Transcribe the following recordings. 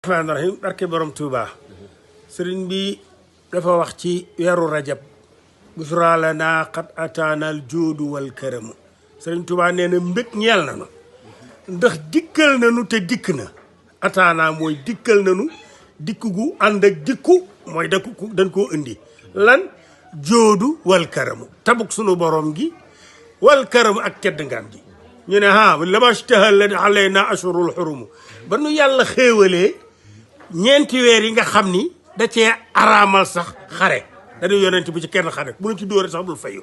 rahmaani rahim barke borom Tuuba sëriñ bi dafa wax ci weeru rajab busraa lanaa qad ataanal joodu wal karamu sëriñ Tuuba nee na mbég ñeel na nu ndax dikkal nanu te dikk na ataanaa mooy dikkal nanu dikk gu ànd ak dikku mooy dañ koo indi lan joodu wal karamu tabuk sunu borom gi wal karamu ak tedd ngaam gi ñu ne lamastahal alayna ashurul xurumu ba nu yàlla xéewalee ñeenti weer yi nga xam ni da cee araamal sax xare dañu yonent bu ci kenn xare bu nu ci dóore sax bul fayu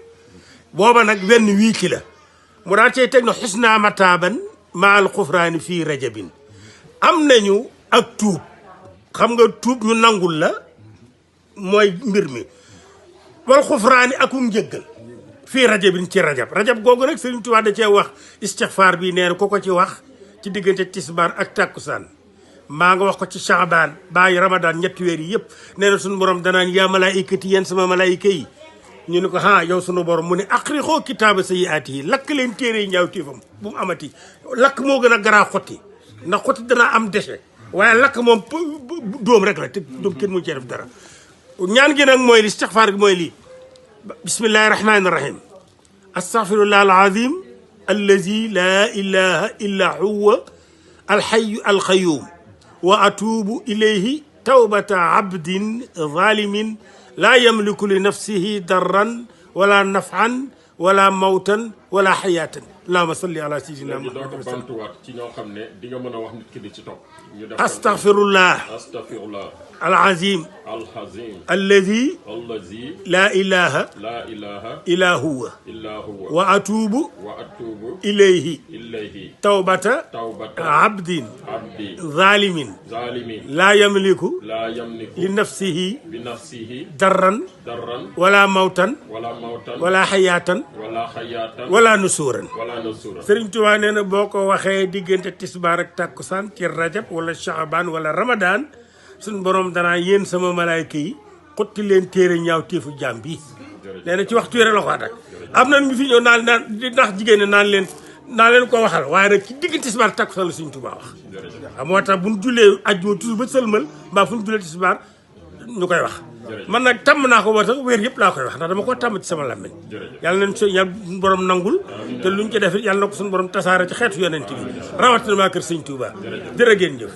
booba nag wenn wii ci la mu daan cey teg na xusna mataaban maal xufraani fii rajabin am nañu ak tuub xam nga tuub ñu nangul la mooy mbir mi wal xufraani akum njëggal fii rajabin ci rajab googu nag Sëriñ Tuubaa da cee wax istixfaar bi nee na ko ci wax ci diggante tisbaar ak tàkkusaan maa nga wax ko ci Shaabaan bàyyi Ramadaan ñetti weer yi yëpp nee na suñu borom danaan yaa malaayikati yéen sama malaayika yi ñu ne ko yow sunu borom mu ne aqrixoo kitaaba sayyi'aati yi lakk leen téere yi ñaaw téefam bu mu amati lakk moo gën a garaa xotti ndax xotti danaa am déchet waaye lakk moom dóom rek la te dóom kenn mu cee def dara ñaan gi nag mooy li istixfaar gi mooy lii bismillahi rahmaani rahim astaghfirullah alazim allazi la ilaha illa huwa alxayu alqayum wa atuubu ilayhi tawbata abdin zalimin laa yamliku li nafsihi darran wala nafan wala mawtan wala xayaatan allahumma salli ala sayyidina Muhammad bantuwaat ci ñoo xam ne di nga mën a wax nit ki di ci topp astaghfirullah alazim allazi la ilaha illa huwa wa atuubu ilayhi tawbata abdin zalimin la yamliku li nafsihi darran wala mawtan wala xayaatan wala nusuuran Sëriñ Tuubaa nee na boo ko waxee diggante tisbaar ak tàkkusaan ci rajab wala Shaabaan wala Ramadaan suñu borom danaa yéen sama malaayka yi xotti leen téere ñaaw téefu jaam bi nee na ci waxtu yore la ko atak am na ñu fi ñëw naan di ndax jigéen ne naan leen ko waxal waaye nag ci diggante tisbaar tàkkusaan la Sëriñ Tuubaa wax moo tax bu ñu jullee ajjuma toujours ba sëlmal mbaa fu ñu jullee tisbaar ñu koy wax man nag tàmm naa ko ba tax weer yëpp laa koy wax ndax dama ko tàmm ci sama làmmiñ yàlla nañ yàlla borom nangul te luñ ci def yàlla na ko suñu borom tasaare ci xeetu yonent bi rawatina maa kër Sëñ Tuubaa jërë ngeen jëf